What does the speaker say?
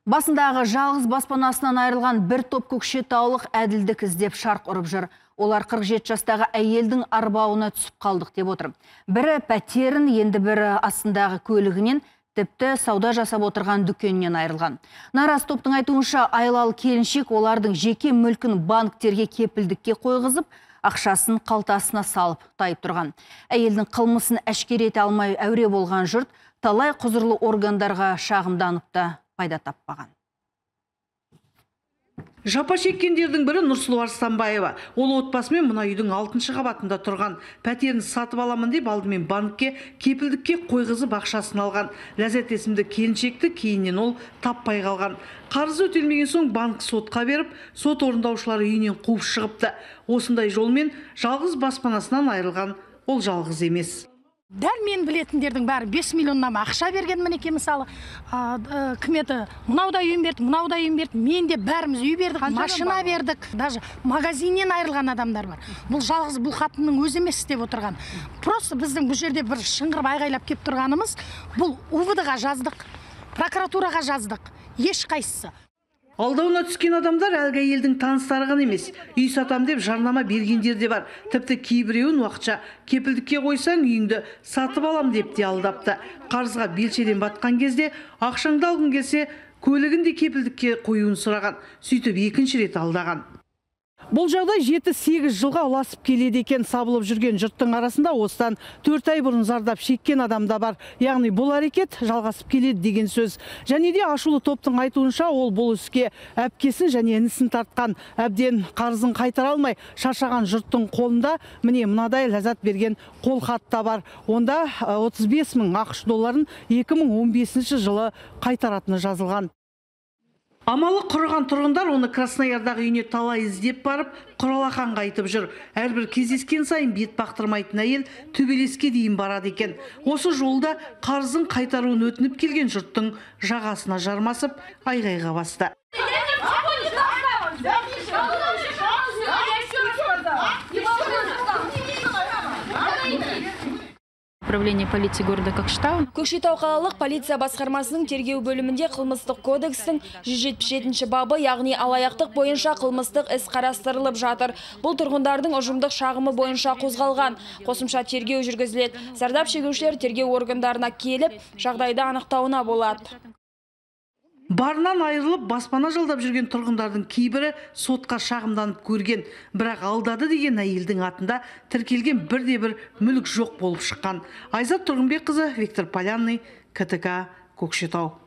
Басындағы жалғыз баспанасынан айырылған бір топ көкшетаулық әділдік іздеп шарқ ұрып жүр. Олар 47 жастағы әйелдің арбауына түсіп қалдық деп отыр. Бірі пәтерін, енді бірі астындағы көлігінен, тіпті сауда жасап отырған дүкенінен айырылған. Наразы топтың айтуынша, айлалы келіншек олардың жеке мүлкін банктерге кепілдікке қойғызып, ақшасын қалтасына салып тайып тұрған. Әйелдің қылмысын әшкере ете алмай әуре болған жұрт талай құзырлы органдарға шағымданып та пайда таппаған. Жапа шеккендердің бірі Нұрсұлу Арыстанбаева. Ол отбасымен мына үйдің 6-шы қабатында тұрған. Пәтерін сатып аламын деп алдымен банкке кепілдікке қойғызып ақшасын алған. Ләззат есімді келіншекті кейіннен ол таппай қалған. Қарызы өтелмеген соң банк сотқа беріп, сот орындаушылары үйінен қуып шығыпты. Осындай жолмен жалғыз баспанасынан айырылған ол жалғыз емес. Дәл мен білетіндердің бәрі 5 миллионнан ақша берген мінекей, мысалы, кім еді, мынау да үйін берді, мынау да үйін берді, мен де бәріміз үй бердік, машина бердік, даже магазиннен айырылған адамдар бар. Бұл жалғыз бұл қатынның өзі емес істеп отырған. Просто біздің бұл жерде бір шыңғырып айғайлап кеп тұрғанымыз, бұл УВД-ға жаздық, прокуратураға жаздық, ешқайсысы. Алдауына түскен адамдар әлгі әйелдің таныстары ғана емес, үй сатам деп жарнама бергендер де бар. Тіпті кейбіреуін уақытша кепілдікке қойсаң үйіңді сатып алам деп те алдапты. Қарызға белшеден батқан кезде ақшаңды алғың келсе, көлігін де кепілдікке қоюын сұраған. Сөйтіп екінші рет алдаған. Бұл жағдай 7-8 жылға ұласып келеді екен. Сабылып жүрген жұрттың арасында осыдан 4 ай бұрын зардап шеккен адам да бар. Яғни бұл әрекет жалғасып келеді деген сөз. Және де ашулы топтың айтуынша, ол бұл іске әпкесін және інісін тартқан. Әбден қарызын қайтара алмай шаршаған жұрттың қолында міне мынадай ләззат берген қолхат та бар. Онда 35 мың ақш долларын 2015 жылы қайтаратыны жазылған. Амалы құрыған тұрғындар оны Красноярдағы үйіне талай іздеп барып, құралақанға айтып жүр. Әрбір кездескен сайын бет бақтырмайтын әйел төбелеске дейін барады екен. Осы жолда қарызын қайтаруын өтініп келген жұрттың жағасына жармасып, айғайға басты. Управление полиции города Кокшетау. Көкшетау қалалық полиция басқармасының тергеу бөлімінде қылмыстық кодекстің 177 бабы, яғни алаяқтық бойынша қылмыстық іс қарастырылып жатыр. Бұл тұрғындардың ұжымдық шағымы бойынша қозғалған. Қосымша тергеу жүргізіледі. Зардап шегушілер тергеу органдарына келіп, жағдайды анықтауына болады. Барынан айырылып, баспана жалдап жүрген тұрғындардың кейбірі сотқа шағымданып көрген. Бірақ алдады деген әйелдің атында тіркелген бірде-бір мүлік жоқ болып шыққан. Айзат Тұрғынбекқызы, Виктор Полянный, КТК, Көкшетау.